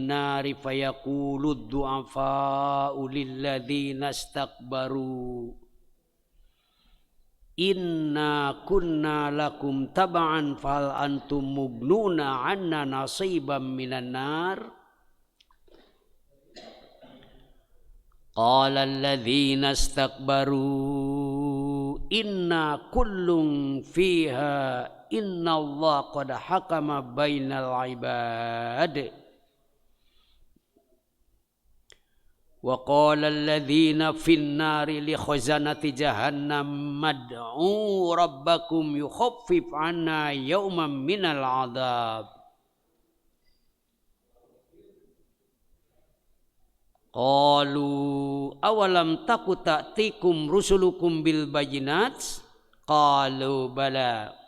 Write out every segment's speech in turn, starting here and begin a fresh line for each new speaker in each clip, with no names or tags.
nari fayaqulu du'afa'u lilladzina istakbaru inna kunna lakum taba'an fahal antum mughnuna 'anna nasiban minan nar. Qala alladzina istakbaru inna kullun fiha inna Allah qad hakama bainal ibad. Wa qala alladzina fin nari li khazanati jahannam mad'u rabbakum yukhaffif 'anna yawman minal 'adzab. Qalu awalam taku ta'tikum rusulukum bil bayyinat? Qalu bala.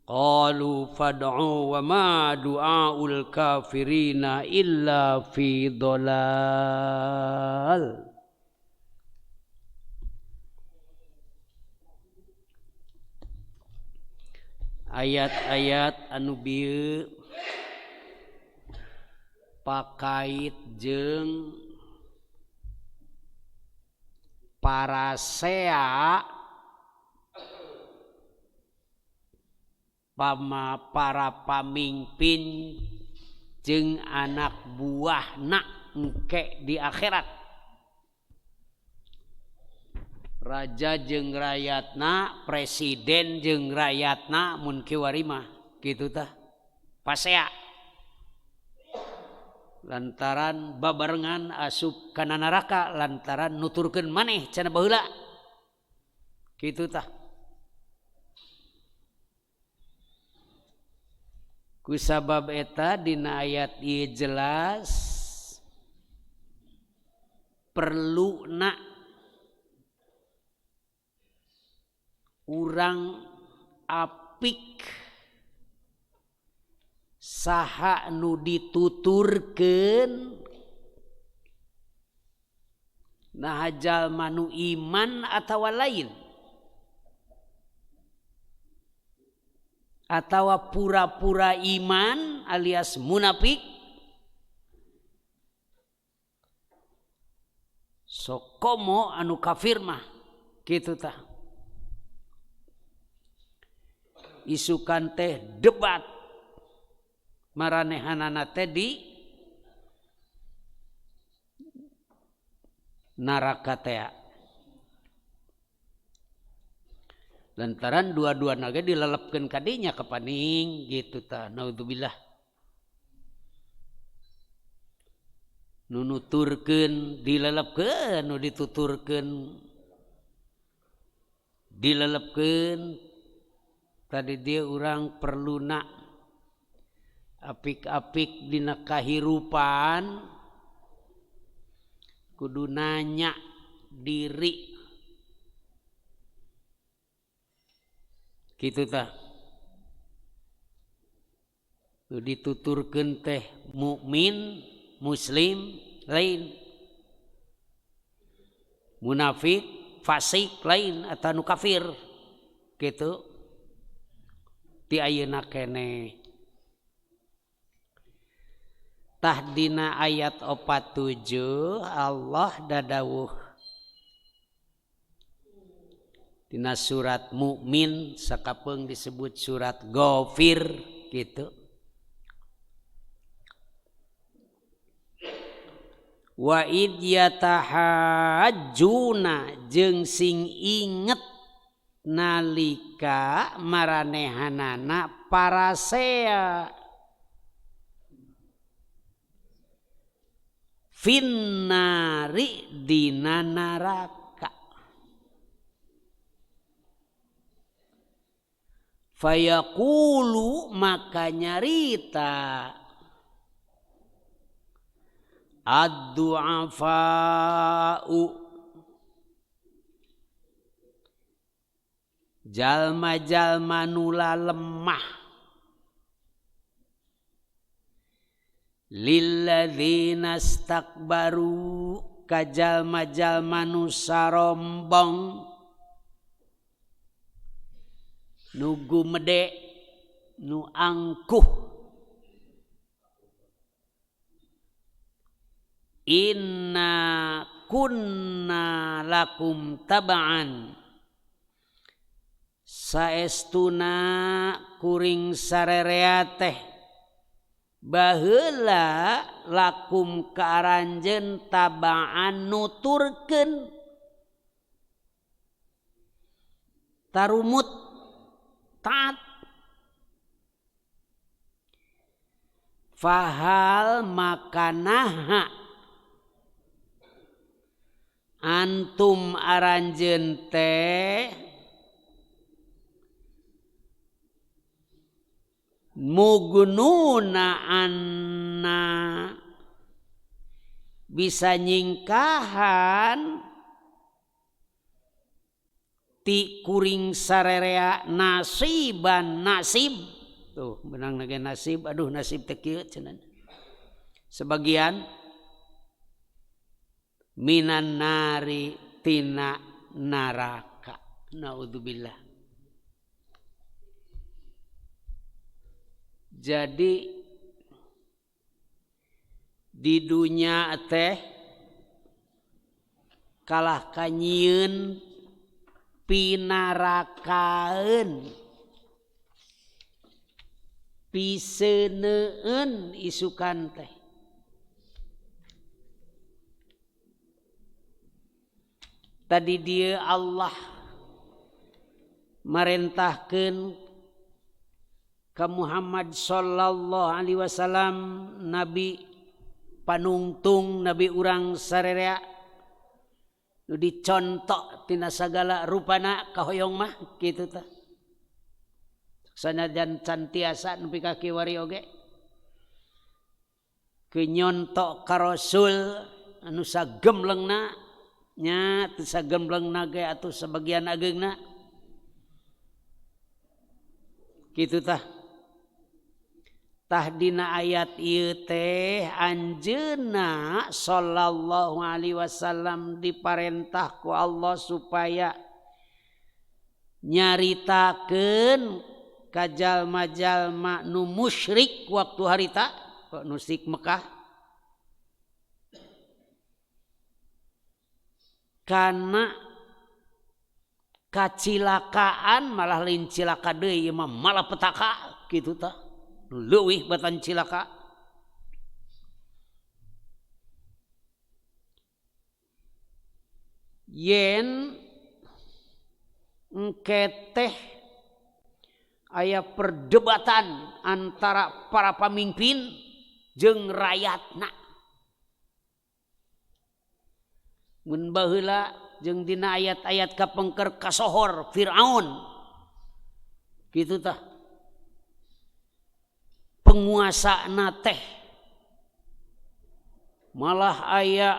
Qalu fad'u wa ma du'aul kafirina illa fi dhalal. Ayat-ayat anu bieu pakait jeung parasea para pamimpin jeung anak buahna engke di akhirat. Raja jeung rakyatna, presiden jeung rakyatna mun kiwari mah kitu tah pasea. Lantaran babarengan asup kana neraka lantaran nuturkeun maneh cenah baheula kitu tah. Kusabab eta dina ayat ieu jelas perluna urang apik saha nu dituturkeun naha jalma nu iman atawa lain atawa pura-pura iman alias munafik. Sokomo anu kafir mah kitu tah. Isukan teh debat maranehanana teh di neraka teh. Lantaran dua-dua naga dilelepkeun kadinya kepaning gitu tah. Naudzubillah. Nu nuturkeun dilelepkeun, nu dituturkeun dilelepkeun. Tadi dia urang perluna apik-apik dina kahirupan kudu nanya diri kitu tah. Nu dituturkeun teh mukmin, muslim lain, munafik, fasik lain atau nu kafir kitu. Ti ayeuna keneh. Tah dina ayat 47 Allah dadawuh dina surat Mukmin sakapeung disebut surat Ghafir gitu. Wa id yatahajjuna jeung sing inget nalika maranehanana parasea finnari dina neraka. Fayaqulu maka nyarita ad-du'afa'u jalma-jalma nula lemah lilladzina istakbaru ka jalma-jalma nu sarombong nu gumede nu angkuh. Inna kunna lakum taba'an saestuna kuring sarerea teh baheula lakum ka aranjeun taba'an nuturkeun tarumut taat fahal makanaha antum aranjeun teh mugnuna anna bisa nyingkahan ti kuring sarerea nasiban nasib tuh benang nage nasib aduh nasib teh kieu cenah sebagian minan nari tina neraka naudzubillah. Jadi di dunia teh kalah kanyieun pinarakaeun piseuneueun isukan teh tadi dia Allah marentahkeun ka Muhammad sallallahu alaihi wasallam nabi panungtung nabi urang sarerea nu dicontok tina sagala rupana kahoyong mah kitu tah sanajan can tiasa nepi ka kiwari oge ke nyontok ka rasul anu sagemlengna nya teu sagemlengna ge atuh sabagian ageungna kitu tah. Tah dina ayat ieu teh anjeunna sallallahu alaihi wasallam diparentah ku Allah supaya nyaritakeun ka jalma-jalma nu musyrik waktu harita musyrik Mekah kana kacilakaan malah lain cilaka deui ieu mah malapetaka kitu tah leuwih batan cilaka. Yen engke teh aya perdebatan antara para pamimpin jeung rakyatna. Mun baheula jeung dina ayat-ayat kapengker kasohor Firaun kitu tah penguasa na teh malah aya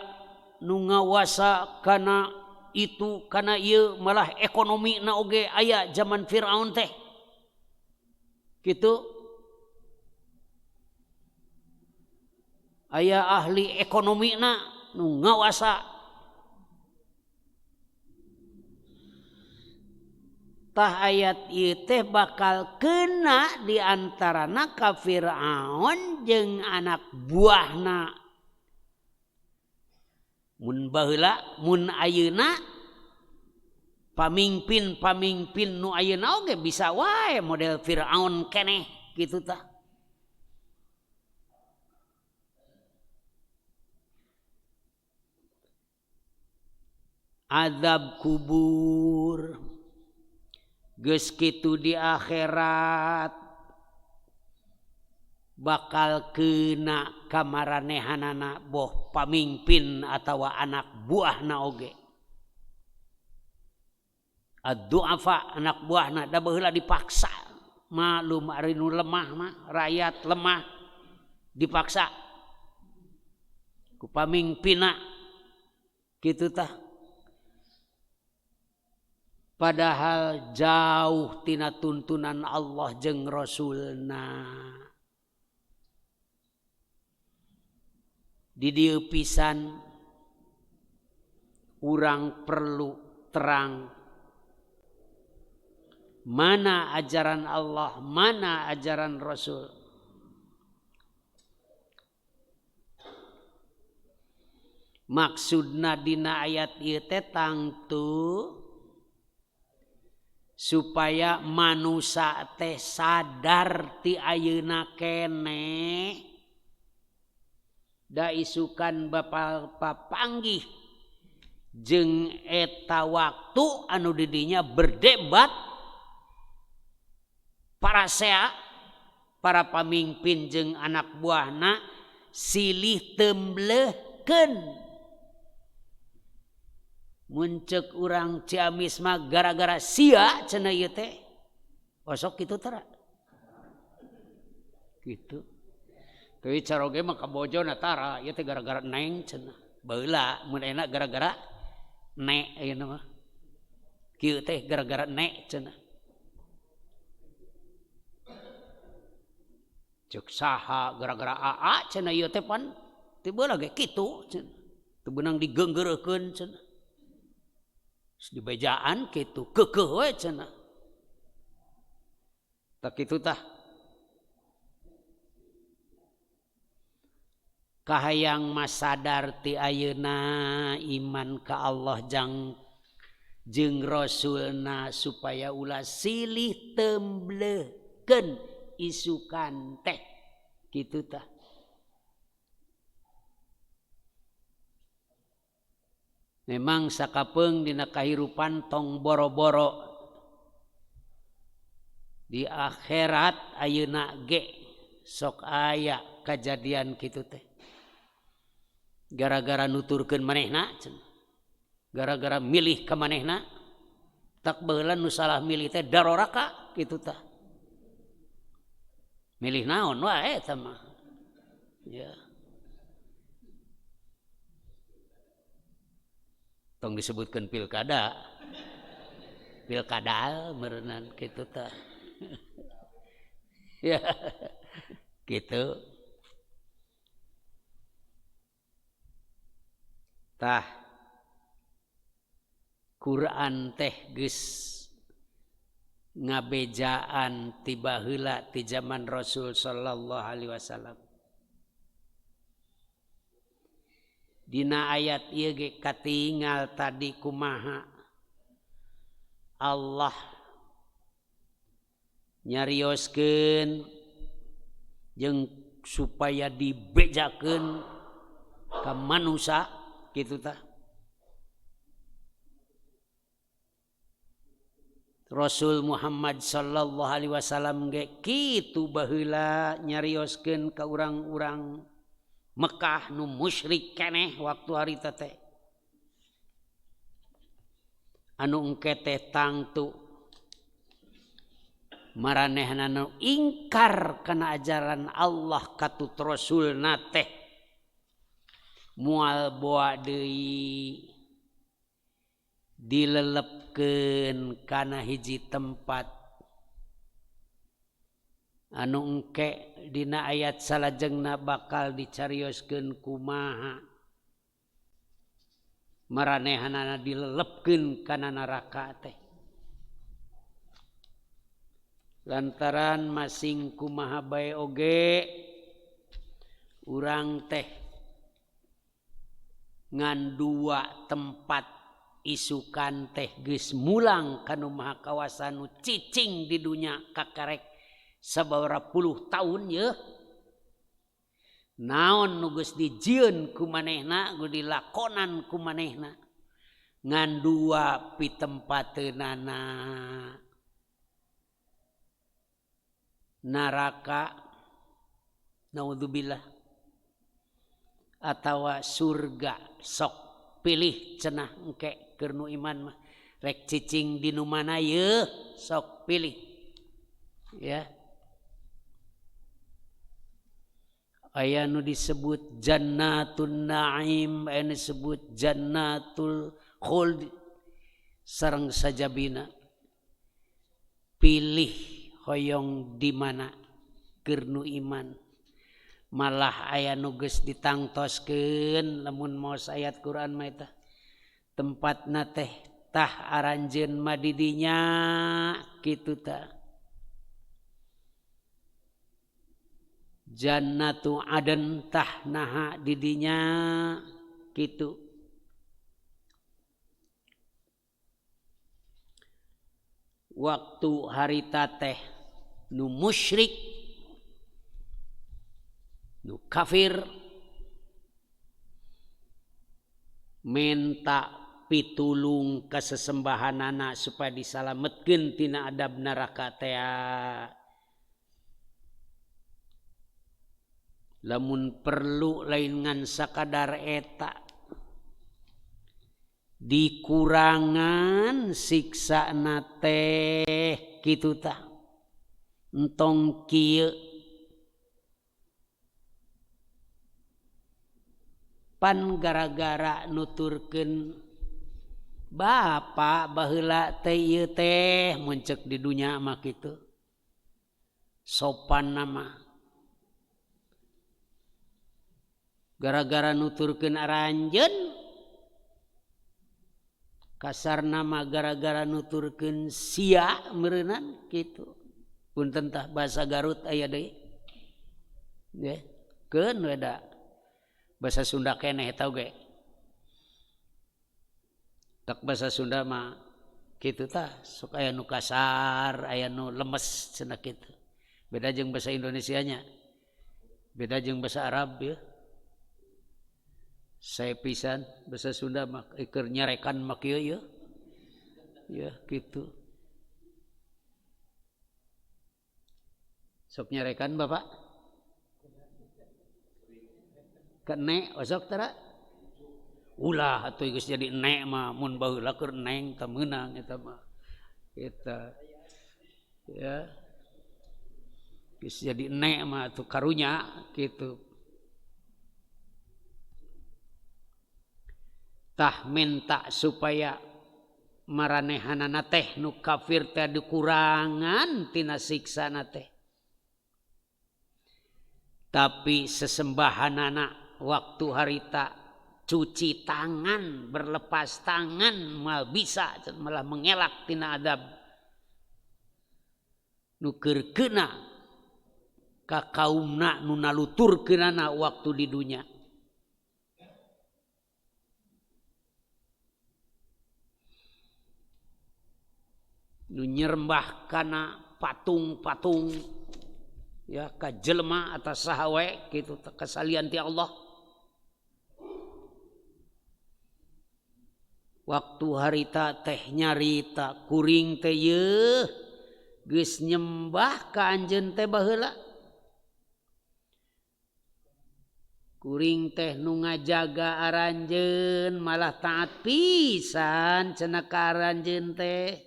nu ngawasa kana itu kana ieu malah ekonomi na oge aya zaman Firaun teh kitu aya ahli ekonomi na nu ngawasa. Tah ayat ieu teh bakal kena di antarana ka Firaun jeung anak buahna. Mun baheula mun ayeuna pamimpin-pamimpin nu ayeuna oge bisa wae model Firaun keneh kitu tah. Azab kubur geus kitu di akhirat bakal kena kamaranehanana boh pamimpin atawa anak buahna oge. Ad-du'afa anak buahna da baheula dipaksa maklum ari nu lemah mah rakyat lemah dipaksa ku pamimpinna kitu tah. Padahal jauh tina tuntunan Allah jeung Rasulna. Di dieu pisan urang perlu terang mana ajaran Allah, mana ajaran Rasul. Maksudna dina ayat ieu teh tangtu supaya manusa teh sadar ti ayeuna keneh da isukan bapa papanggih jeung eta waktu anu didinya berdebat para sea para pamimpin jeung anak buahna silih temblehkeun. Mun ceuk urang Ciamis mah gara-gara sia cenah ieu teh. Osok kitu tara. Kitu. Teuing caroge mah kabojona tara ieu teh gara-gara neng cenah. Baheula mun enak gara-gara nek ayeuna mah. Kieu teh gara-gara nek cenah. Ceuk saha gara-gara aa cenah ieu teh pan teu baheula ge kitu cenah. Teu beunang digeunggeureukeun cenah. Dibejaan kitu keukeuh we cenah. Tah kitu tah. Kahayang masadar ti ayeuna iman ka Allah jang jeung Rasulna supaya ulah silih temblehkeun isukan teh kitu tah. Memang sakapeung dina kahirupan tong boro-boro di akhirat ayeuna ge sok aya kajadian kitu teh. Gara-gara nuturkeun manehna cenah. Gara-gara milih ka manehna tak baheula nu salah milih teh daroraka kitu tah. Milih naon wae eta mah. Ya. Tong disebutkan pilkada. Pilkadal meureunan kitu tah. Ya. Kitu. Tah Quran teh geus ngabejaan ti baheula ti zaman Rasul sallallahu alaihi wasallam. Dina ayat ieu ge katingal tadi kumaha Allah nyarioskeun jeung supaya dibejakeun ka manusa kitu tah. Rasul Muhammad sallallahu alaihi wasallam ge kitu baheula nyarioskeun ka urang-urang Mekah nu musyrik keneh waktu harita teh. Anu engke teh tangtu maranehna nu ingkar kana ajaran Allah katut Rasulna teh moal boa deui dilelepkeun kana hiji tempat anu engke dina ayat salajengna bakal dicarioskeun kumaha maranehanana dilelepkeun kana neraka teh lantaran masing kumaha bae oge urang teh ngan dua tempat isukan teh geus mulang kanu maha kawasa nu cicing di dunya kakarek sababaraha puluh tahun yeuh naon nu geus dijieun ku manehna geus dilakonan ku manehna ngan dua pitempateunana neraka naudzubillah atawa surga sok pilih cenah engke keur nu iman mah rek cicing di nu mana yeuh sok pilih ya. Aya nu disebut jannatun na'im, aya nu disebut jannatul khuld sareng sajabina. Pilih hoyong di mana keur nu iman. Malah aya nu geus ditangtoskeun lamun maos ayat Quran mah eta. Tempatna teh tah aranjeun mah di dinya kitu tah. Jannatu aden tah naha didinya Kitu. Waktu harita teh nu musyrik, nu kafir minta pitulung kasesembahanana supaya disalametkeun tina adab neraka teh. Lamun perlu lain ngan sakadar eta dikurangan siksa na teh kitu tah entong kieu pan gara-gara nuturkeun bapa baheula teh ieu teh mun ceuk di dunya mah kitu sopan nama gara-gara nuturkeun aranjeun kasar nama gara-gara nuturkeun sia meureunnan kitu. Punten tah bahasa Garut aya deui. Nggih, keun we da. Bahasa Sunda keneh eta oge. Tak bahasa Sunda mah kitu tah, sok aya nu kasar, aya nu lemes cenah kitu. Beda jeung bahasa Indonesianya. Beda jeung bahasa Arab ya. Saya pisan bahasa Sunda mah keur nyarekan mah kieu ya. Ya kitu. Sok nyarekan Bapak? Kene osok tara? Ulah atuh geus jadi nek mah mun baheula keur neng teu meunang eta mah. Eta. Ya. Geus jadi nek mah atuh karunya kitu. Tah minta supaya maranehanana teh nu kafir teh dikurangan tina siksana teh. Tapi sesembahanana waktu harita cuci tangan, berlepas tangan mal bisa malah mengelak tina adab. Nu keur keuna ka kaumna nu naluturkeunana waktu di dunya. Nu nyerembah kana patung-patung ya ka jelema atas saha we kitu kasalian ti Allah. Waktu harita teh nyarita kuring teh yeuh geus nyembah ka anjeun teh baheula. Kuring teh nu ngajaga aranjeun malah taat pisan cenah ka aranjeun teh.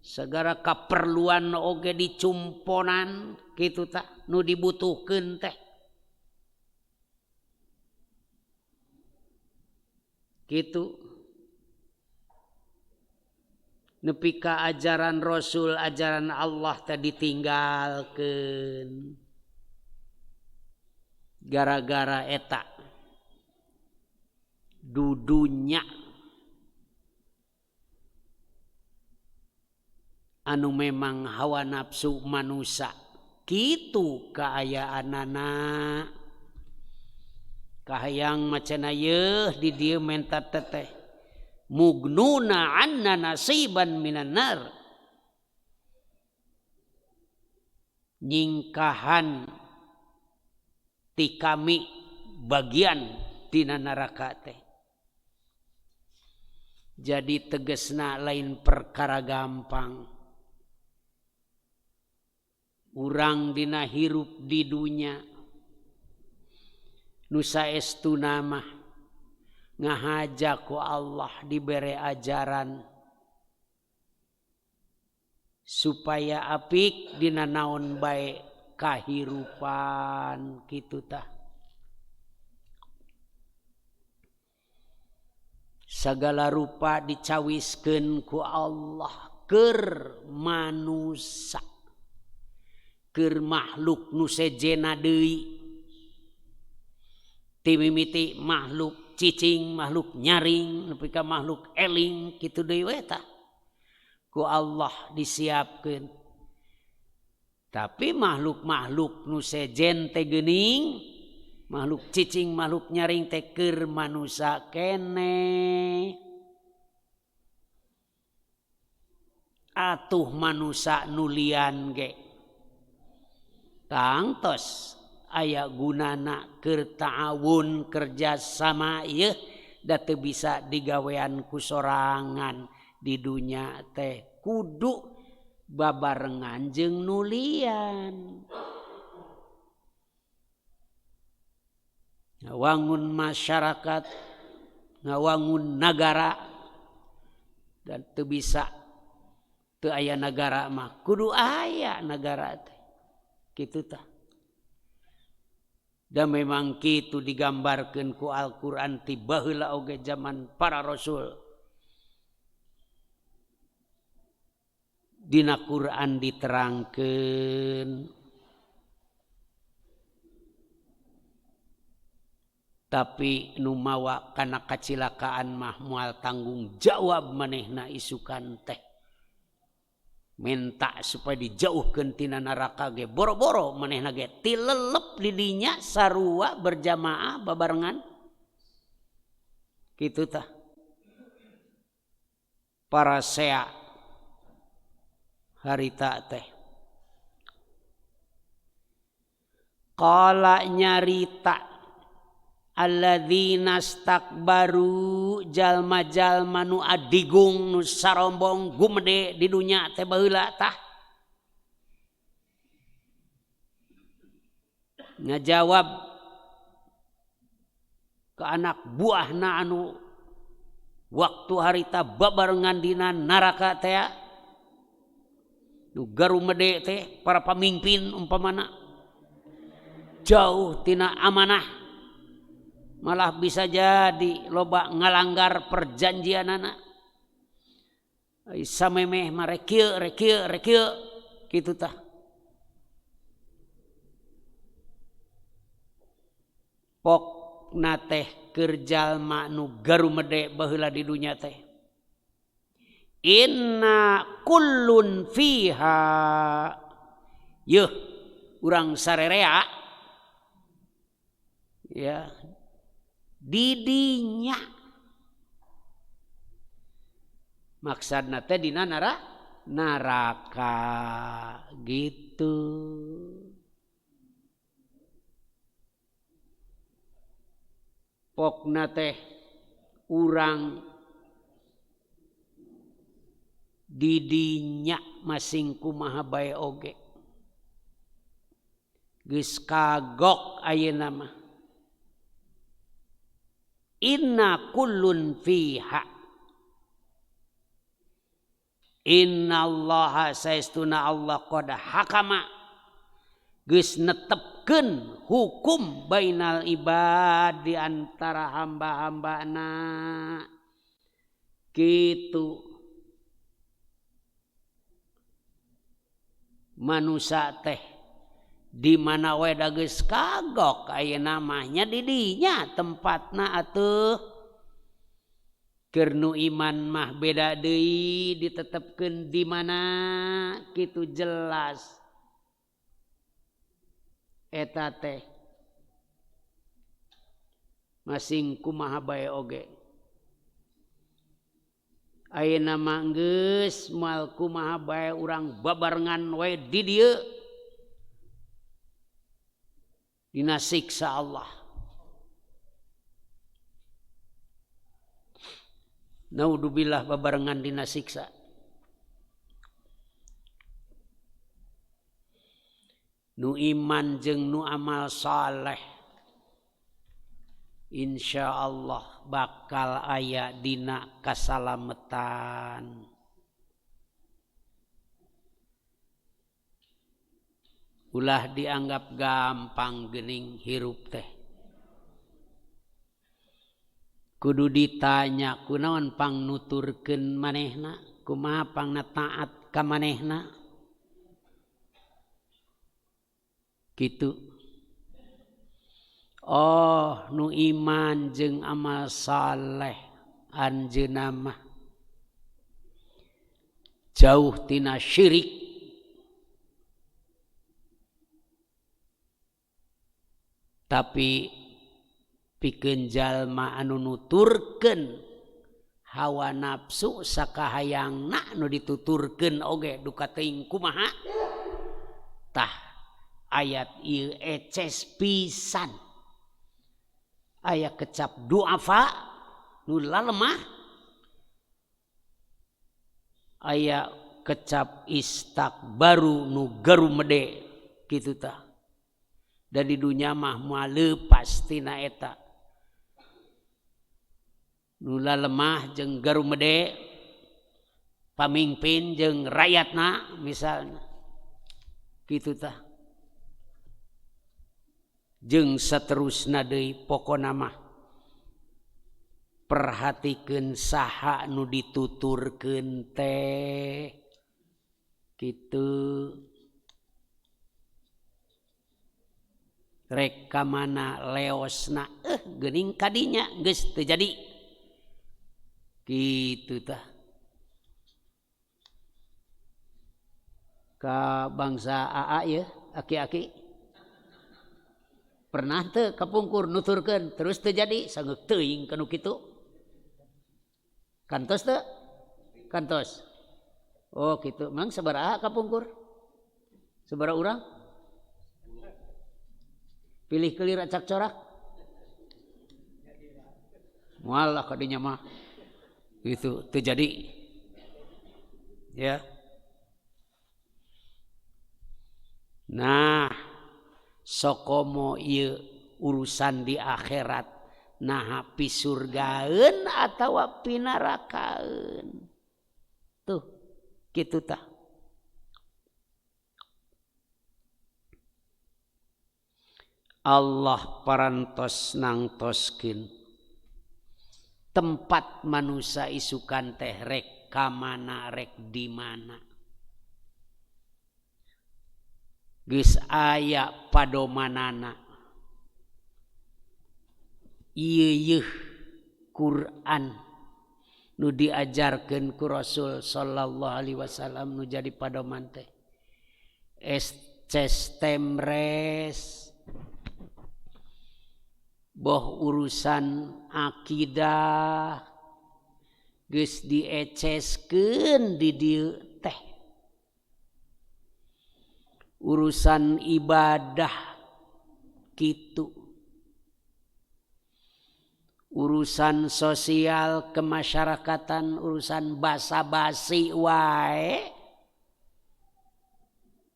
Segala keperluan oge dicumponan kitu tah nu dibutuhkeun teh. Kitu nepi ka ajaran Rasul, ajaran Allah teh ditinggalkeun. Gara-gara eta dudunya anu memang hawa nafsu manusia kitu kaayaanana kahayang macana yeuh di dieu menta teteh mugnuna anna nasiban minan nar nyingkahan ti kami bagian tina neraka teh. Jadi tegesna lain perkara gampang. Urang dina hirup di dunya nu saestuna mah ngahaja ku Allah dibere ajaran supaya apik dina naon bae kahirupan kitu tah. Sagala rupa dicawiskeun ku Allah keur manusa, keur makhluk nu sejena deui. Timimiti makhluk cicing, makhluk nyaring, nepi ka makhluk eling kitu deui we tah. Ku Allah disiapkeun. Tapi makhluk-makhluk nu sejen teh geuning Makhluk cicing makhluk nyaring teh keur manusa keneh. Atuh manusa nulian ge tangtos aya gunana keur ta'awun kerjasama ieu da teu bisa digawean ku sorangan di dunya teh kudu babarengan jeung nulian. Ngawangun masyarakat, ngawangun nagara, dan teu bisa teu aya nagara mah kudu aya nagara teh kitu tah. Da memang kitu digambarkeun ku Al-Qur'an ti baheula oge zaman para rasul. Dina Qur'an diterangkeun tapi nu mawa kana kacilakaan mah moal tanggung jawab manehna isukan teh. Minta supaya dijauhkeun tina neraka ge boro-boro manehna ge tilelep di dinya sarua berjamaah babarengan. Kitu tah. Para sea harita teh. Qala nyarita alladzina stakbaru jalma-jalma nu adigung nu sarombong gumede di dunya teh baheula tah. Ngajawab ke anak buahna anu waktu harita babarengan dina neraka teh nu garumede teh para pamimpin umpamana jauh tina amanah malah bisa jadi loba ngalanggar perjanjianana. Samemeh mah rek kieu rek kieu rek kieu kitu tah. Pokna teh keur jalma nu garumede baheula di dunya teh. Inna kullun fiha. Yeuh urang sarerea ya didinya maksudna teh dina neraka gitu. Pokna teh urang didinya masing kumaha bae oge geus kagok ayeuna mah. Inna kullun fiha. Inna allaha saestuna Allah qad hakama geus netepkeun hukum bainal ibad di antara hamba-hambana. Kitu manusa teh di mana we da geus kagok ayeuna mah nya di dinya tempatna atuh. Keur nu iman mah beda deui ditetepkeun di mana kitu jelas. Eta teh masing kumaha bae oge. Ayeuna mah geus moal kumaha bae urang babarengan we di dieu dina siksa Allah. Naudzubillah babarengan dina siksa. Nu iman jeung nu amal saleh insyaallah bakal aya dina kasalametan. Ulah dianggap gampang geuning hirup teh. Kudu ditanya kunaon pangnuturkeun manehna, kumaha pangna taat ka manehna. Kitu. Oh, nu iman jeung amal saleh anjeunna mah jauh tina syirik. Tapi pikeun jalma anu nuturkeun hawa nafsu sakahayangna nu dituturkeun oge duka teuing kumaha tah ayat ieu eces pisan. Aya kecap duafa nu lalemah, aya kecap istakbaru nu garumede kitu tah. Da di dunya mah moal leupas tina eta. Nu lalemah jeung garumede, pamingpin jeung rakyatna misalna kitu tah. Jeung saterusna deui pokona mah perhatikeun saha nu dituturkeun teh kitu. Rek ka mana leosna geuning kadinya geus teu jadi kitu tah. Ka bangsa AA ye aki-aki pernah teu kapungkur nuturkeun terus teu jadi sangeuk teuing kanu kitu. Kantos teu? Kantos. Oh kitu. Mang sabaraha kapungkur? Sabaraha urang? Pilih kelir acak corak. Moal lah kadinya mah. Gitu teu jadi. Ya. Nah, sokomo ieu urusan di akhirat naha pisurgaeun atawa pinarakaeun. Tuh, kitu tah. Allah parantos nangtoskeun tempat manusia isukan teh rek ka mana rek di mana. Geus aya padomanana. Ieu yeuh Quran nu diajarkeun ku Rasul sallallahu alaihi wasallam nu jadi padoman teh. Esces temres boh urusan akidah geus dieceskeun di dieu teh. Urusan ibadah kitu, urusan sosial kemasyarakatan, urusan basa-basi wae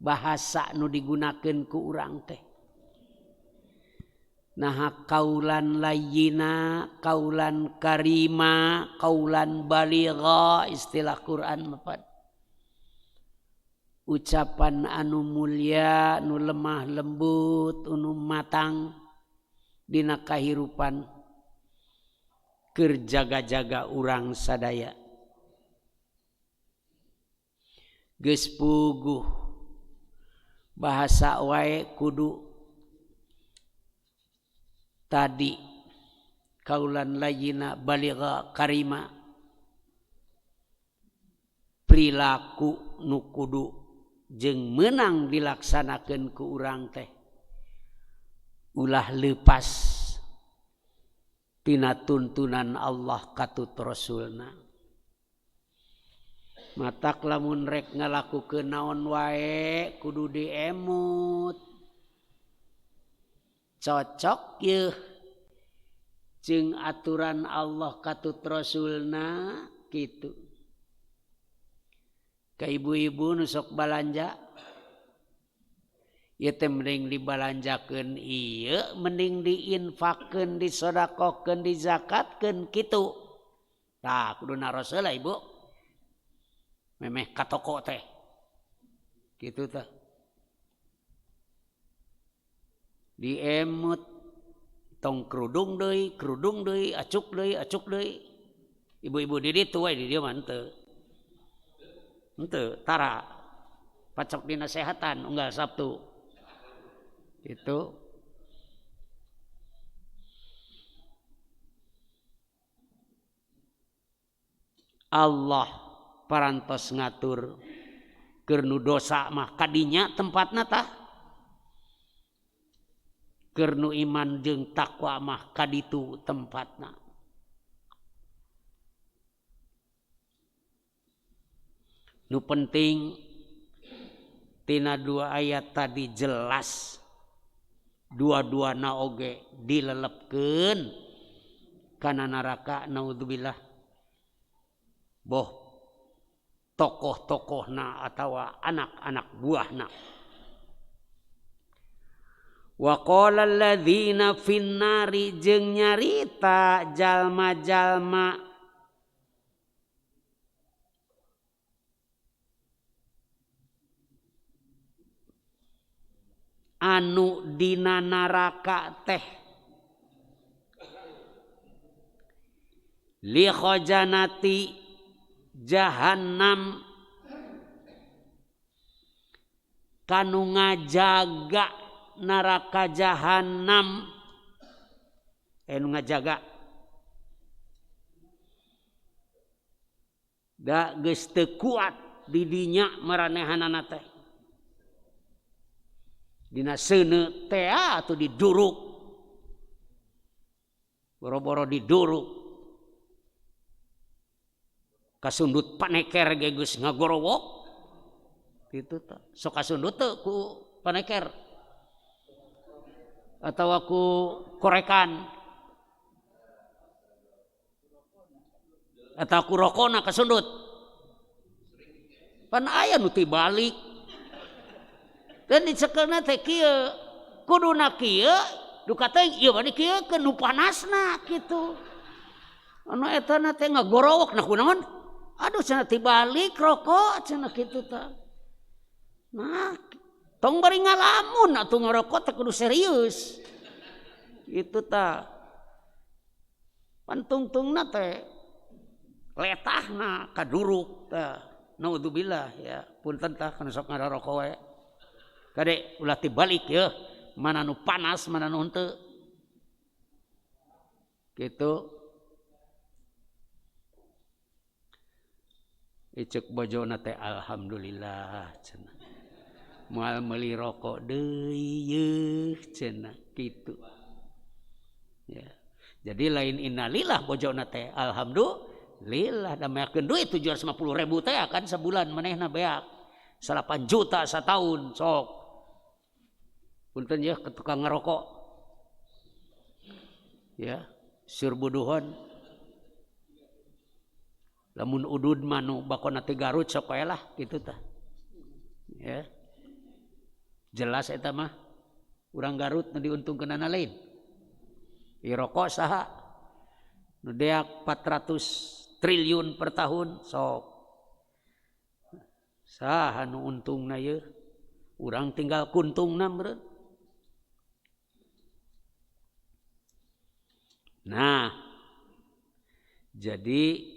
bahasa nu digunakeun ku urang teh. Nah kaulan layyina, kaulan karima, kaulan baligha istilah Quran mapan. Ucapan anu mulia, nu lemah lembut, anu matang dina kahirupan keur jaga-jaga urang sadaya. Geus puguh bahasa wae kudu tadi kaulan layyina baligha karima, perilaku nu kudu jeung meunang dilaksanakeun ku urang teh ulah leupas tina tuntunan Allah katut Rasulna. Matak lamun rek ngalakukeun naon wae kudu diemut. Cocok yeuh jeung aturan Allah katut Rasulna kitu. Ka ibu-ibu nu sok balanja ieu teh mending dibalanjakeun ieu, mending diinfakkeun, disodakohkeun, dizakatkeun kitu. Tah kudu naros heula ibu. Memeh ka toko teh. Kitu tah. Diemut tong kerudung deui, acuk deui, acuk deui. Ibu-ibu di ditu we di dieu mah henteu. Henteu tara pacok dina sehatan unggal Sabtu. Itu Allah parantos ngatur keur nu dosa mah kadinya tempatna tah. Keur nu iman jeung takwa mah kaditu tempatna. Nu penting tina dua ayat tadi jelas dua-duana oge dilelepkeun kana neraka naudzubillah. Boh tokoh-tokohna atawa anak-anak buahna. Wa qala alladzina finnari jeung nyarita jalma-jalma anu dina neraka teh li khajanati jahannam kanu ngajaga neraka jahannam nu ngajaga da geus teu kuat di dinya maranehanana teh dina seuneu teh atuh diduruk boro-boro diduruk kasundut paneker ge geus ngagorowok kitu tah sok kasundut teu ku paneker atau ku korekan atau ku rokona kasundut pan aya nu tibalik dan dicekelna teh kieu kuduna kieu duka teh ieu mah kieu keun nu panasna kitu anu eta na teh ngagorowok nah kunaon aduh cenah tibalik rokok cenah kitu tah. Nah tong bari ngalamun atuh ngarokok teh kudu serius kitu tah pantungtungna teh letahna kaduruk tah naudzubillah ya punten tah kana sok ngarokok we kade ulah tibalik yeuh mana nu panas mana nu henteu kitu. Icek bojona teh alhamdulillah cenah moal meuli rokok deui yeuh cenah kitu ya. Jadi lain innalillah bojona teh alhamdulillah da meakeun duit 750.000 teh kan sabulan manehna beak 8 juta satahun sok punten ya ke tukang ngerokok ya surbuduhon lamun udud manu bakona ti Garut sok wae lah kitu tah ya jelas eta mah urang Garut nu diuntungkeunana lain ieu rokok saha nu deak 400 triliun per tahun sok saha nu untungna ieu urang tinggal kuntungna meureun. Nah jadi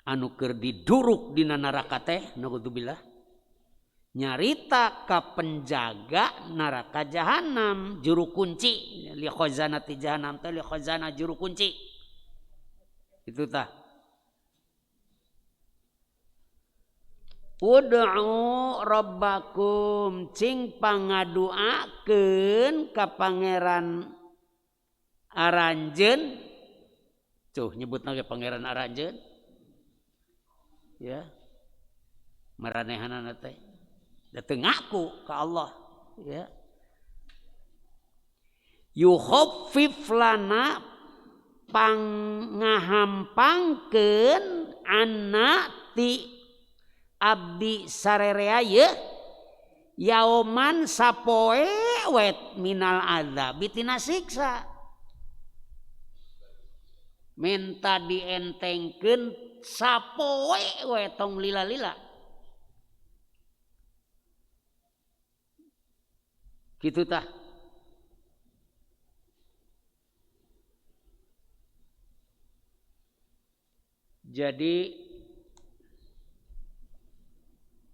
anu keur diduruk dina neraka teh naudzubillah nyarita ka penjaga neraka jahanam juru kunci li khazanati jahanam teh li khazana juru kunci itu tah ud'u rabbakum cing pangaduakeun ka pangeran aranjeun tuh nyebutna ge pangeran aranjeun ya maranehanana teh da teu ngaku ka Allah ya yukhaffif lana pangahampangkeun anna ti abdi sarerea ye yauman sapoe wet minal adzabi tina siksa minta dientengkeun sapoe we tong lila-lila kitu tah. Jadi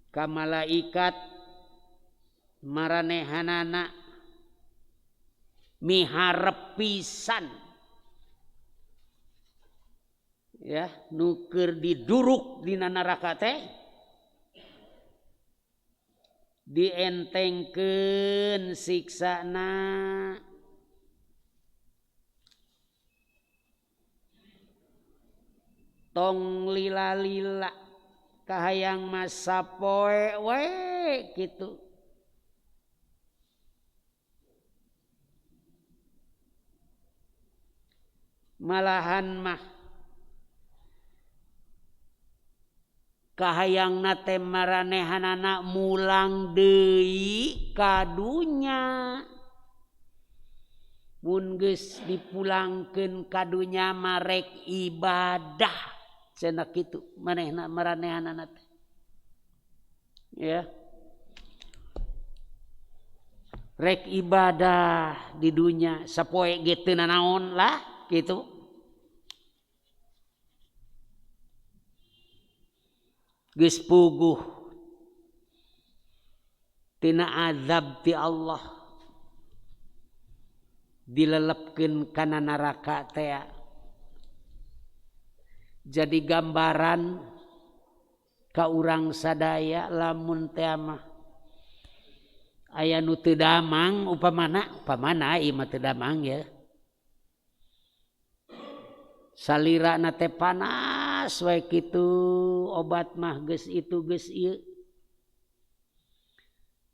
ka malaikat maranehanana miharep pisan ya nu keur diduruk dina neraka teh Dientengkeun siksana. Tong lila-lila kahayang masa poe we kitu. Malahan mah kahayangna teh maranehanana mulang deui ka dunya. Mun geus dipulangkeun ka dunya marek ibadah cenah kitu manehna maranehanana teh. Ya. Rek ibadah di dunya sapoe ge teu nanaon lah gitu. Geus puguh tina azab ti Allah dilelepkeun kana neraka teh. Jadi gambaran ka urang sadaya lamun teh mah aya nu teu damang upamana, upamana ieu mah teu damang ya. Salirana teh panas wae kitu, obat mah geus itu geus ieu.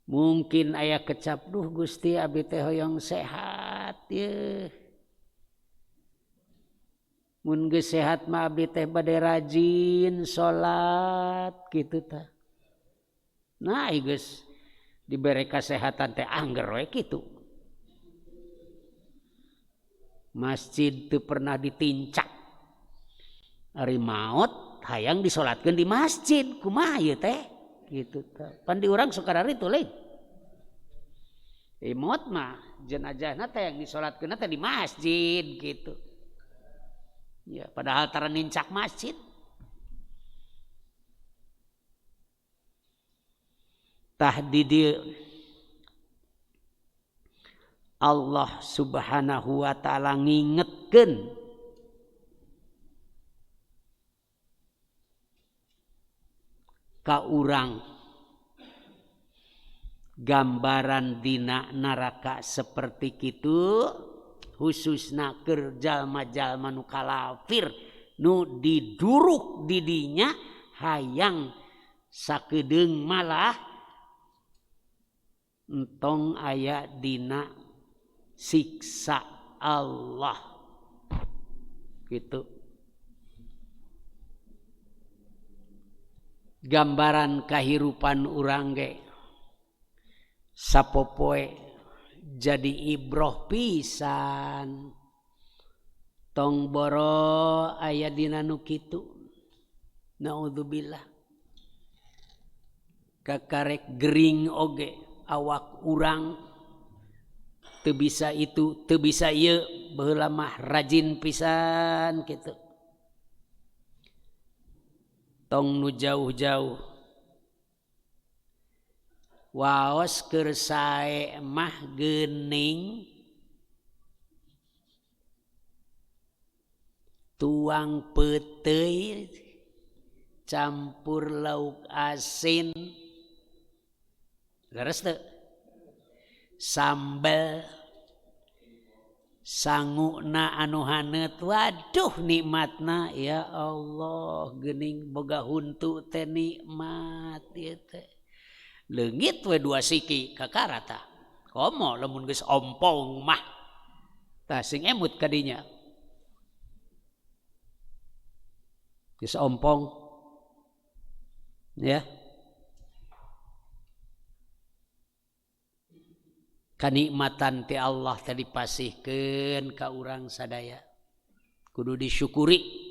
Mungkin aya kecap, duh Gusti abi teh hoyong sehat ye. Mun geus sehat mah abdi teh bade rajin salat kitu tah. Nah geus dibere kasehatan teh angger we kitu. Masjid teu pernah ditincak. Ari maot hayang disolatkeun di masjid, kumaha ieu teh? Gitu tah. Pan di urang suka dari itu lain. Maot mah jenazahna teh yang disolatkeun teh di masjid gitu. Ya, padahal tara nincak masjid. Tah di dieu Allah Subhanahu wa taala ngingetkeun ka urang gambaran dina neraka seperti kitu, khususna keur jalma-jalma nu kalafir nu diduruk didinya hayang sakedeung malah entong aya dina siksa Allah gitu. Gambaran kahirupan urang ge sapopoe jadi ibroh pisan. Tong boro aya dina nu kitu. Naudzubillah. Kakarek gering oge awak urang teu bisa itu teu bisa ieu, baheula mah rajin pisan kitu. Tong nu jauh-jauh waos keur sae mah geuning tuang peuteuy campur lauk asin, leres teu? Sambel sanguna anu haneut, waduh nikmatna ya Allah, geuning boga huntu teh nikmat ieu teh. Leungit we dua siki kakarata. Komo lamun geus ompong mah. Tah sing emut ka dinya. Geus ompong. Ya. Kanikmatan ti Allah tadi dipasihkeun ka urang sadaya. Kudu disyukuri.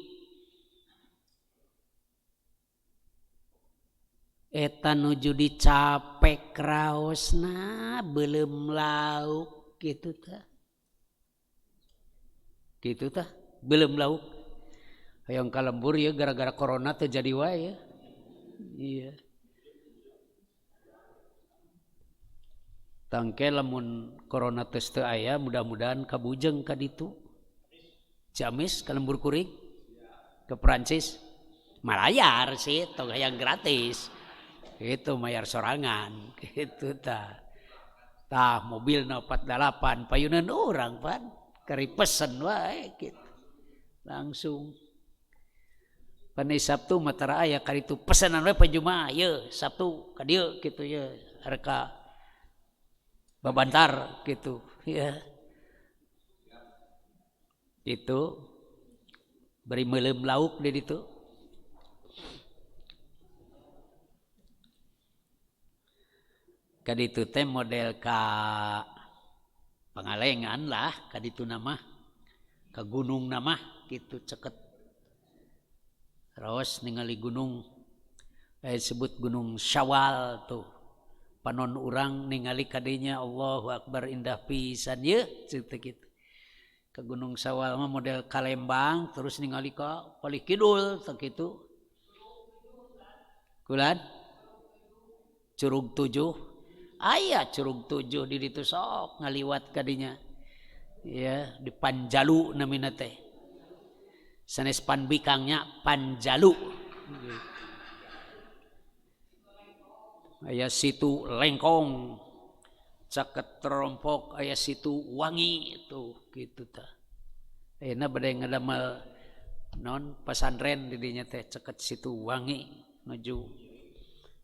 Eta nuju dicapek raosna beuleum lauk kitu tah. Kitu tah, beuleum lauk. Hayang ka lembur ya gara-gara corona teh jadi wae ya. Iya. Tangke lamun corona tes teu aya mudah-mudahan kabujeng ka ditu. Ciamis ka lembur kuring ke Perancis. Malayar sih tong hayang gratis. Itu mayar sorangan gitu tah. Tah mobil 48 payunan urang pan kari pesen wae gitu. Langsung pan Sabtu mah tara aya karitu pesenan we pa Jumaah ye Sabtu ka dieu kitu ye reka babantar gitu ya. Itu bari meuleum lauk di ditu. Kaditu teh model ka Pangalengan lah kaditu nama ka gunung nama gitu ceket. Terus ningali gunung sebut Gunung Syawal tuh. Panon urang ningali kadinya Allahu Akbar indah pisan ye cerita gitu. Ke Gunung Syawal mah model ka Lembang terus ningali ka palih kidul tah kitu. Kulan Curug 7 aya Curug 7 di ditu sok ngaliwat kadinya. Ya di Panjalu namina teh. Sanes Panbikangnya Panjalu. Aya situ Lengkong caket terompok aya situ Wangi tuh gitu tah. Ayeuna bade ngadamel non pasantren di dinya teh caket situ Wangi nuju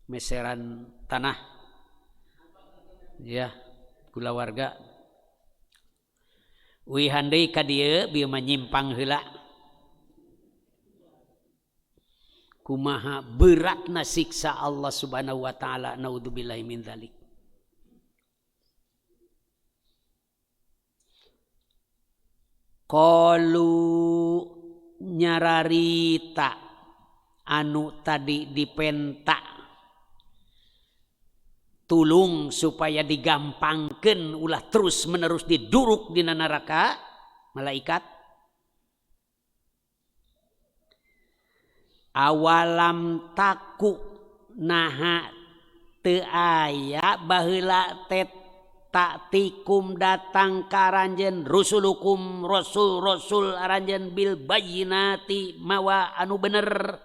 meseran tanah ya kulawarga. Uihan deui ka dieu bieu mah nyimpang heula. Kumaha beratna siksa Allah Subhanahu wa taala, naudzubillahi min dzalik. Qalu nyararita anu tadi dipenta tulung supaya digampangkeun ulah terus menerus diduruk dina neraka malaikat. Awalam taku naha teu aya baheula teh taktikum datang ka aranjeun rusulukum rasul-rasul aranjeun bil bayyinati mawa anu bener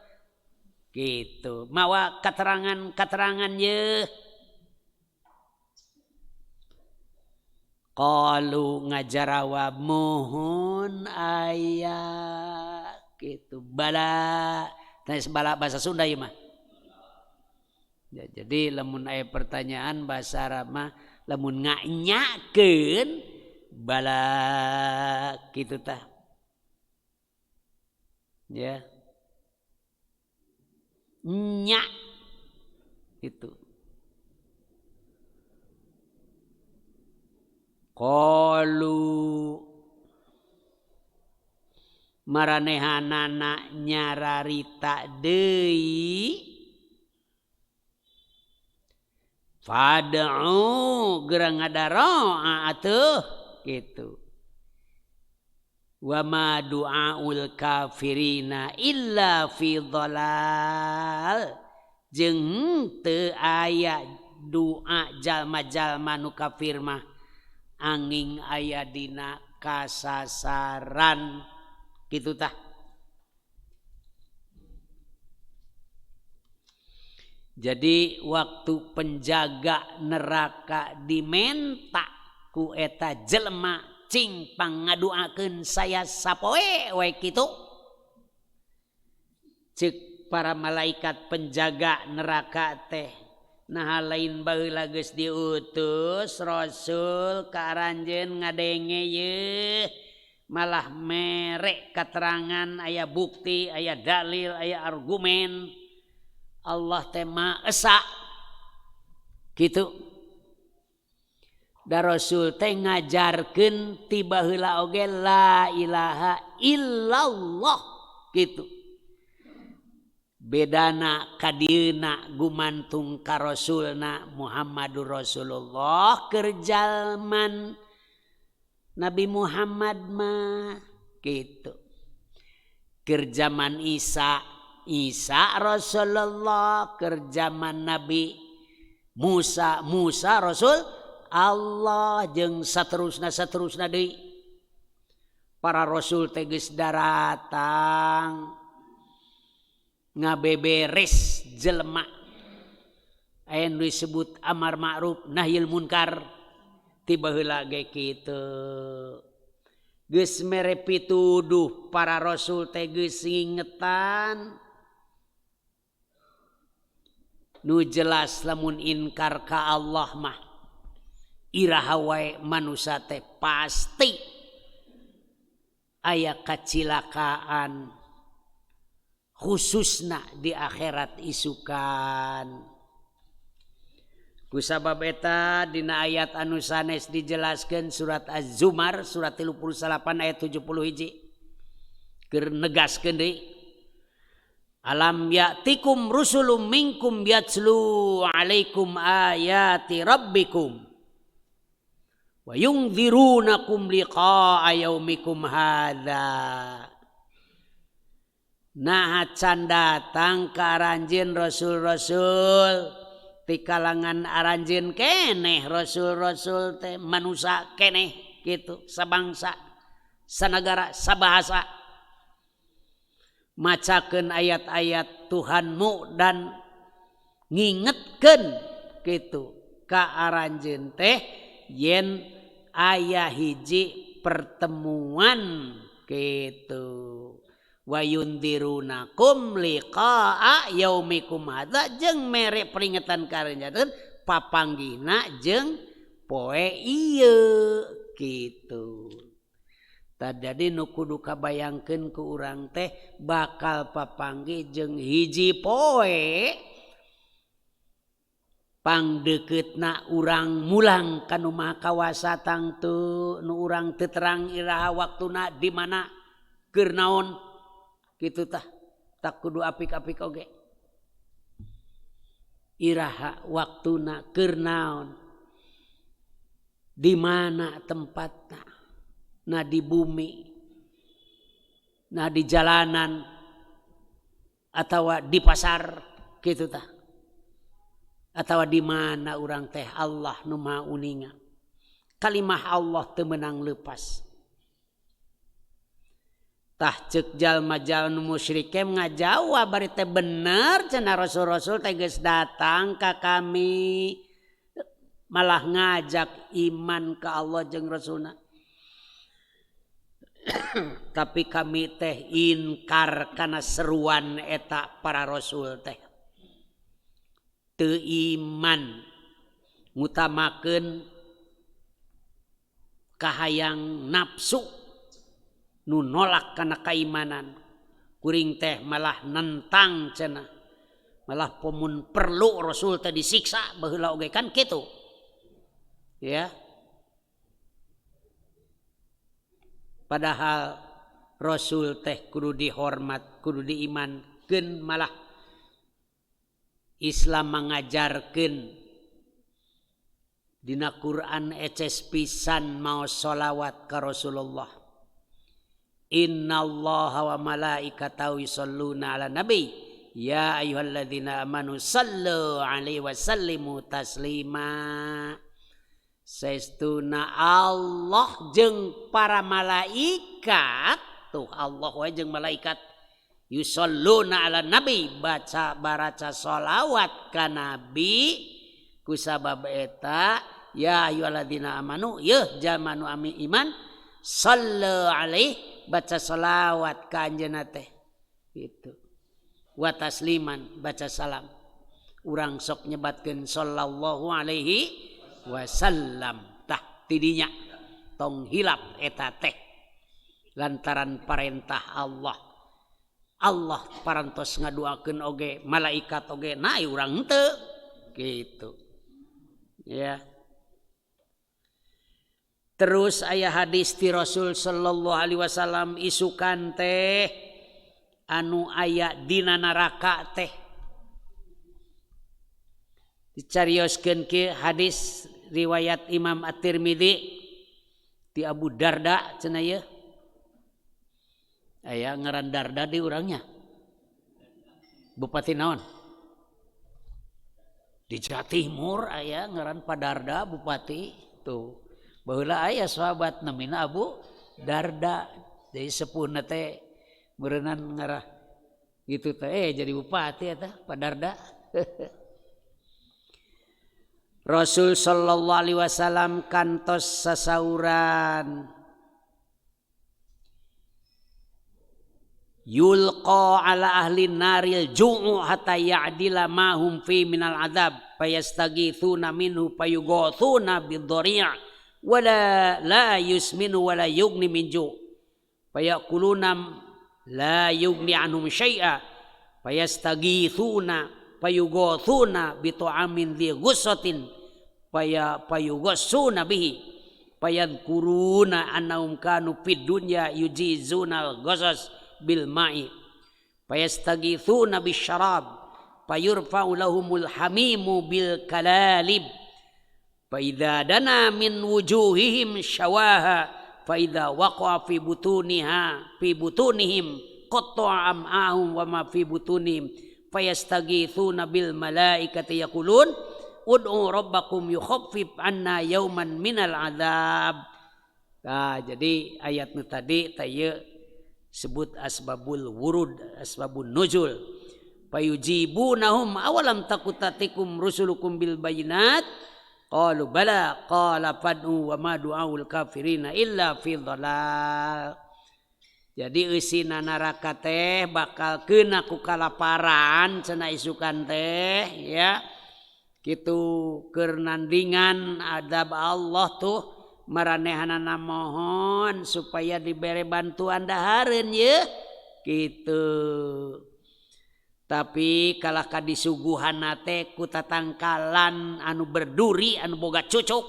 gitu mawa keterangan-keterangan ye. Qalu ngajarawab mohon aya gitu bala. Nah, bala bahasa Sunda ieu mah. Ya, jadi lamun aya pertanyaan bahasa Arab mah lamun nganyakeun bala kitu tah. Ya. Nya itu. Qalu maranehanana nyararita deui fad'u gerang ngadaroa atuh gitu. Wa ma du'aul kafirina illa fi dhalal jeung teu aya doa jalma-jalma nu kafir mah angin aya dina kasasaran gitu tah. Jadi waktu penjaga neraka dimenta ku eta jelema cing pangaduakeun saya sapoe we kitu. Ceuk para malaikat penjaga neraka teh nah lain baheula geus diutus rasul ka aranjeun ngadenge yeuh malah merek keterangan aya bukti aya dalil aya argumen Allah teh Maha Esa kitu. Da rasul teh ngajarkeun ti baheula oge la ilaha illallah kitu. Bedana kadieuna gumantung ka rasulna Muhammadur Rasulullah keur jalman Nabi Muhammad mah gitu. Keur zaman Isa, Isa Rasulullah, keur zaman Nabi Musa, Musa Rasul Allah jeung saterusna saterusna deui. Para rasul teh geus daratang ngabeberes jelema. Aya nu disebut amar ma'ruf nahyil munkar ti baheula ge kitu. Geus mere pituduh para rasul teh geus ngingetan nu jelas lamun inkar ka Allah mah iraha wae manusa teh pasti aya kacilakaan khususna di akhirat isukan. Kusabab eta dina ayat anu sanes dijelaskeun surat Az-Zumar surat 38 ayat 71 keur negaskeun deui alam ya'tikum rusulum minkum yatslu alaikum ayati rabbikum wa yunzirunakum liqa'a yaumikum hadza. Nah can datang ka aranjeun rasul-rasul di kalangan aranjeun keneh rasul-rasul teh manusa keneh gitu sabangsa sanagara sabahasa macakeun ayat-ayat Tuhanmu dan ngingetkeun gitu ka aranjeun teh yen aya hiji pertemuan gitu wa yundirunakum liqa'a yaumikum hadza jeung mere peringatan ka aranjeun papanggihna jeung poe ieu kitu. Jadi nu kudu kabayangkeun ku urang teh bakal papanggih jeung hiji poe pangdekeutna urang mulang ka nu Maha Kawasa tangtu nu urang teu terang iraha waktuna di mana keur naon kitu tah tak kudu apik-apik oge iraha waktuna keur naon di mana tempatna, nah di bumi, nah di jalanan atau di pasar kitu tah atau di mana urang teh Allah nu Maha Uninga. Kalimah Allah teu meunang leupas. Tah ceuk jalma-jalma musyrik ngajawab bari teh bener cenah rasul-rasul teh geus datang ka kami malah ngajak iman ka Allah jeung rasulna. Tapi kami teh inkar kana seruan eta para rasul teh. Teu iman ngutamakeun kahayang nafsu nu nolak kana kaimanan. Kuring teh malah nentang cenah. Malah pomun perlu rasul teh disiksa baheula oge kan kitu. Ya. Padahal rasul teh kudu dihormat, kudu diimankeun, malah Islam mengajarkeun dina Quran eces pisan maos sholawat ka Rasulullah. Innallaha wa malaikatahu yusholluna ala nabi ya ayyuhalladzina amanu sallu alaihi wa sallimu taslima. Saestuna Allah jeung para malaikat, tuh Allah wae jeung malaikat yusholluna ala nabi, baca baraca sholawat ka nabi kusabab eta ya ayyuhalladzina amanu yeuh jalma nu ami iman sallu alaihi, baca sholawat ka anjeunna teh gitu, wa tasliman, baca salam. Urang sok nyebatkeun sallallahu alaihi wasallam. Tah tidinya tong hilap eta teh lantaran parentah Allah. Allah parantos ngaduakeun oge malaikat oge, nah urang henteu gitu ya. Terus aya hadis ti Rasul sallallahu alaihi wasallam isukan teh anu aya dina neraka teh dicarioskeun ke hadis riwayat Imam At-Tirmidzi ti Abu Darda cenah ieu. Aya ngaran Darda di urangnya. Bupati naon? Di Jawa Timur aya ngaran Pak Darda bupati tuh. Baheula aya sahabat namina Abu Darda. Jadi sepuhna teh meureunnan ngarah gitu teh jadi bupati eta Pak Darda. Rasul sallallahu alaihi wasallam kantos sasauran yulqa ala ahli naril ju'u hatta ya'dila ma hum fi minal adab payastaghithuna minhu payughathuna bidhari' wala la yusminu wala yughni min ju' payakuluna la yughni anhum syai'a payastaghithuna payughathuna bi ta'amin dhi ghussatin payughassuna bihi payadhkuruna annahum kanu fid dunya yujizuna al-ghasas bil ma'i payastaghithuna bisyarab payurfa'u lahumul hamimu bil kalalib fa idza dana min wujuhihim syawaha fa idza waqa'a fi butuniha fi butunihim qatta'a am'ahum wa ma fi butunihim fayastaghithuna bil malaikati yaqulun ud'u rabbakum yukhaffif 'anna yawman minal adzab. Nah, jadi ayat nu tadi taya sebut asbabul wurud, asbabun nuzul. Payujibunahum awalam takutatikum rusulukum bil bayinat qalu bala qala fad'u wa ma du'aul kafirina illa fi dhalal. Jadi eusina neraka teh bakal keuna ku kalaparan cenah isukan teh ya. Kitu keur nandingan adab Allah tuh maranehanana mohon supaya dibere bantuan dahareun ye kitu. Tapi kalah ka disuguhanna teh ku tatangkalan anu berduri anu boga cucuk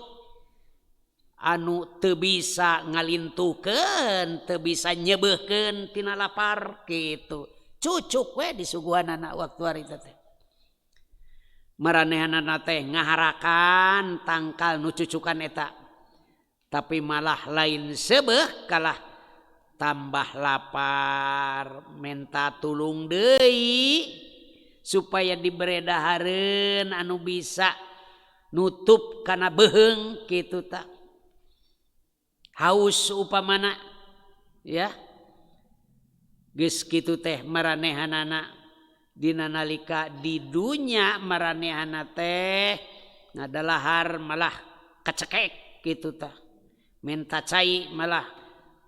anu teu bisa ngalintukeun teu bisa nyebeuhkeun tina lapar kitu. Cucuk we disuguhanana waktu harita teh. Maranehanana teh ngaharakan tangkal nu cucukan eta. Tapi malah lain sebeh kalah tambah lapar minta tulung deui supaya dibere dahareun anu bisa nutup kana beuheung kitu ta. Haus upamana ya. Geus kitu teh maranehanana dina nalika di dunya maranehana teh ngadalahar malah kacekek kitu ta. Minta cai malah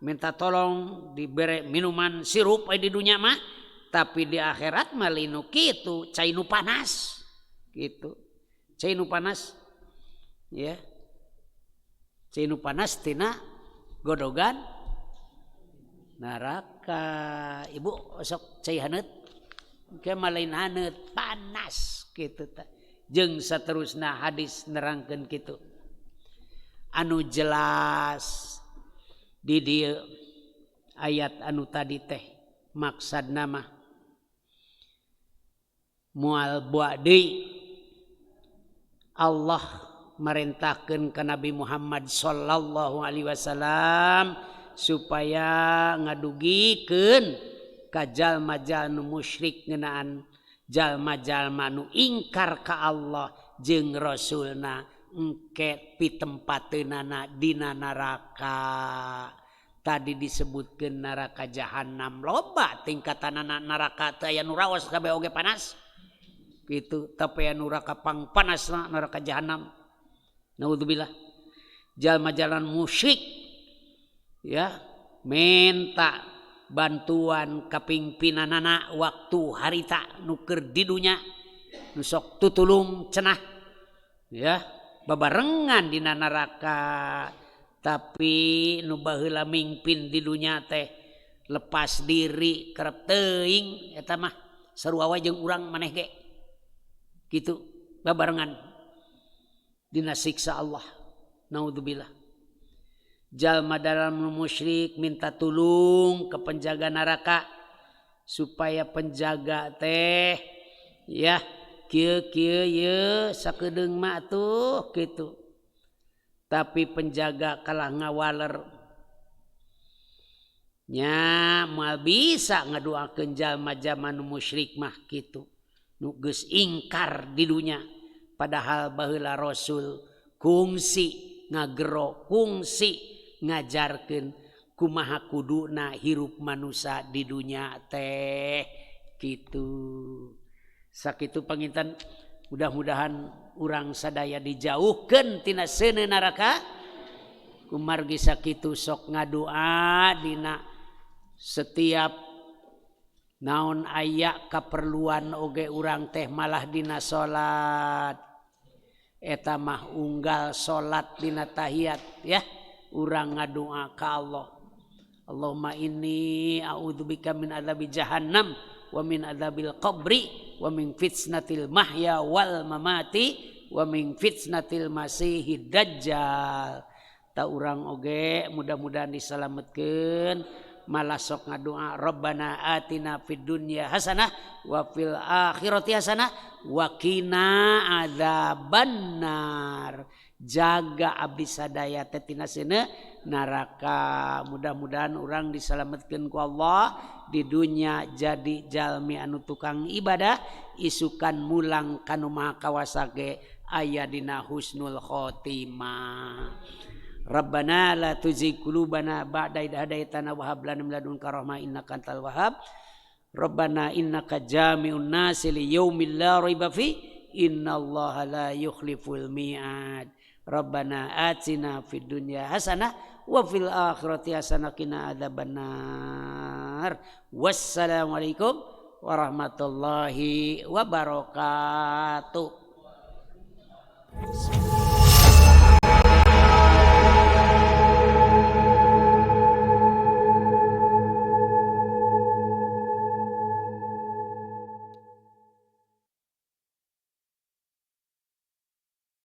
minta tolong dibere minuman sirup di dunia mah, tapi di akhirat mah linu kitu cai nu panas gitu. Cai nu panas ya. Cai nu panas tina godogan neraka. Ibu sok cai haneut ke malain haneut panas kitu ta. Jeung saterusna hadis nerangkeun kitu. Anu jelas di dieu ayat anu tadi teh maksudna mah moal boa deui Allah merintahkeun ka Nabi Muhammad sallallahu alaihi wasallam supaya ngadugikeun ka jalma-jalma nu musyrik ngeunaan jalma-jalma nu ingkar ka Allah jeung Rasulna engke pitempateunana dina neraka. Tadi disebutkeun neraka jahanam loba tingkatanana neraka teh aya nu raos kabeh oge panas kitu, tapi aya neraka pangpanasna neraka jahanam. Naudzubillah. Jalma-jalma musyrik ya minta bantuan ka pimpinanana waktu harita nu keur di dunya nu sok tutulung cenah ya babarengan dina neraka. Tapi nu baheula mingpin di dunya teh lepas diri kerep teuing eta mah sarua wae jeung urang maneh ge kitu babarengan dina siksa Allah. Naudzubillah. Jalma dalam musyrik minta tulung ke penjaga neraka supaya penjaga teh ya kieu kieu ye sakedeung mah tuh kitu. Tapi penjaga kalah ngawaler nya moal bisa ngadoakeun jalma-jalma nu musyrik mah kitu nu geus ingkar di dunya. Padahal baheula Rasul kungsi ngagero kungsi ngajarkeun kumaha kuduna hirup manusia di dunya teh kitu. Sakitu panginten mudah-mudahan Urang sadaya dijauhkeun tina seuneu neraka. Kumargi sakitu sok ngadua dina setiap naon aya kaperluan oge urang teh malah dina salat. Eta mah unggal salat dina tahiyat ya, urang ngadua ka Allah. Allahumma inni a'udzubika min adzabi jahannam wa min adzabil qabri wa min fitnatil mahya wal mamati wa min fitnatil masihid dajjal. Ta urang oge mudah-mudahan disalametkeun, malah sok ngadua Rabbana atina fid dunya hasanah wa fil akhirati hasanah wa qina adzabannar. Jaga abdi sadaya teh tina seuneu neraka. Mudah-mudahan urang disalametkeun ku Allah di dunya jadi jalmi anu tukang ibadah, isukan mulang kanu maha kawasa ge aya dina husnul khotimah. Rabbana la tuzigh qulubana ba'da idh hadaitana wa hab lana min ladunka rahmah innaka antal wahhab. Rabbana innaka jami'un nasi li yaumin la raiba fi innallaha la yukhliful mi'ad. Rabbana atina fid dunya hasanah wa fil akhirati hasanah qina adzabannar. Wassalamualaikum warahmatullahi wabarakatuh.